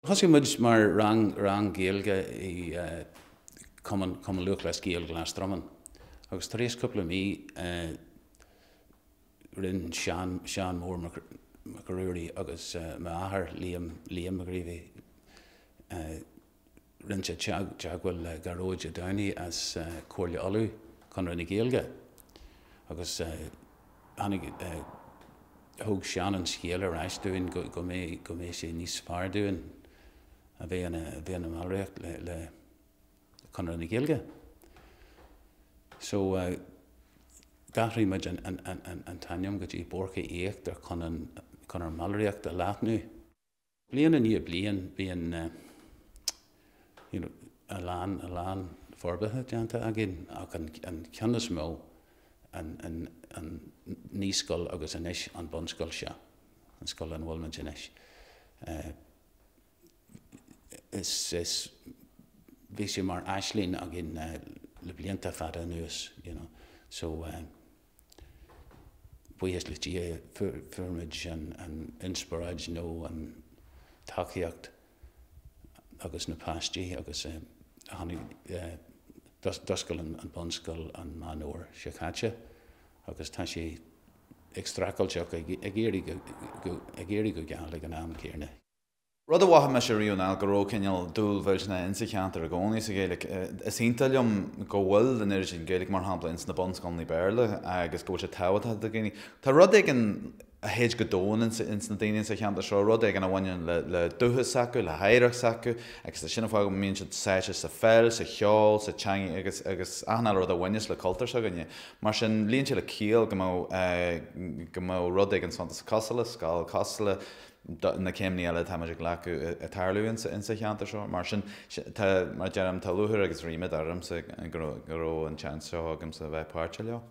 Thosaigh muid mar rang rang Gaeilge i Cumann Cumann Lúthchleas Gael Ghlas Dromann agus tar éis cúpla mí rinne Seán Seán Mór Mac Mac Ruairí agus m'athair Liam Liam Mac Gríobhthaigh rinne siad teagmháil le Gearóid Ó Domhnaill as Comhairle Uladh, Conradh na Gaeilge agus tháinig, thug Seán an scéal ar ais dúinn go mbeidh, go mbeidh sé níos fearr dúinn a bheith ina, bheith ina mballraíocht le, le Conradh na Gaeilge. So d'athraigh muid an, an, an, an t-ainm go dtí Boirche Íochtar chun an, chun ár mballraíocht a leathnú. Bliain i ndiaidh bliain bíonn you know a lán a lán forbartha déanta againn ach an an ceann is mó an an an naíscoil agus anois an bunscoil seo, an scoil ina bhfuil muid anois. Is is bhí sé mar aisling againn le blianta fada anuas you know so Buíochas le Dia fuair muid an inspioráid nó an tacaíocht agus na páistí agus tháinig, d'oscail an bunscoil an Meán Fhómhair seo caite agus tá sé ag streachailt ach ag éirí go geal ag an am céanna. Rud a mhothaigh mise riamh ná go raibh cineál dúil mhillteanach insa cheantar i gcónaí sa Ghaeilge. Is iontach liom go bhfuil an oiread sin Gaeilge, mar shampla, ins na bunscoileanna Béarla agus go bhfuil sé tábhachtach do dhaoine. Tá rud éigin a théid go domhain ins na daoine sa cheantar seo, rud éigin a bhaineann le dúchas s'acu, le hoidhreacht s'acu agus is sin an fáth go mbíonn siad sáite sa pheil, sa cheol, sa teanga agus agus achan uile rud a bhaineas le cultúr s'againne. Mar sin, luíonn sé le ciall go mbeadh go mbeadh rud éigin suntasach cosúil le scoil, cosúil le na céimeanna eile atá muid ag glacadh ag tarlú insa cheantar seo. Mar sin, tá, mar a deirim, tá lúcháir agus ríméad ormsa go raibh an seans seo agamsa a bheith páirteach leo.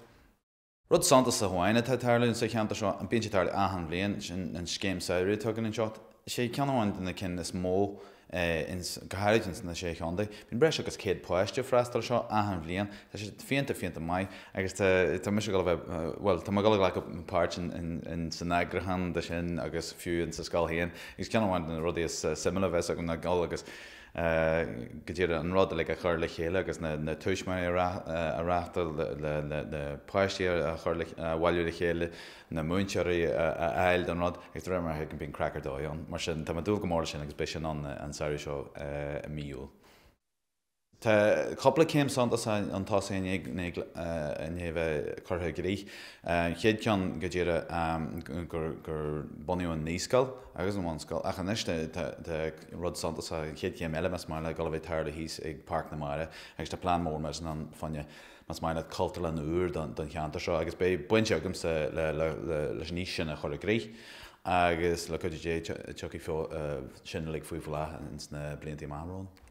Rud suntasach amháin atá ag tarlú insa cheantar seo, bíonn sé ag tarlú achan bhliain, sin an scéim samhraidh atá againn anseo. Is é ceann amháin de na cinn is mó ins, go háirid ins na Sé Chontae. Bíonn breis agus 100 páiste ag freastal air seo achan bhliain. Tá sé fiúntach, fiúntach maith agus tá, tá mise ag dul a bheith, bhuel, tá mé ag dul a ghlacadh páirt in, in, in san eagrúchán de sin agus fiú in sa scoil féin. Agus ceann amháin de na rudaí is suimiúla a bheas agam ná dul agus go díreach an rud uilig a chur le chéile agus na, na tuismitheoirí a, a reáchtáil, le, le, na páistí a chur le, a bhailiú le chéile, na múinteoirí a fháil don rud agus de réir mar a thuigim bíonn craic ar dóigh ann. Mar sin, tá mé ag dúil go mór leis sin agus beidh sin ann an samhradh seo i mí Iúil. Tá cúpla céim suntasach chun tosaigh i ndiaidh a bheith curtha i gcrích. An chéad cheann go díreach gur bunaíodh an naíscoil agus an bhunscoil ach anois tá rud suntasach, an chéad chéim eile más maith leat, ag dul a bheith ag tarlú thíos ag Páirc na Mara agus tá plean mór millteanach ann fá choinne más maith leat, cultúrlann úr don cheantar seo agus beidh baint agamsa leis an fhís sin a chur i gcrích agus le cuidiú Dé tiocfaidh sin uilig faoi bhláth ins na blianta amach romhainn.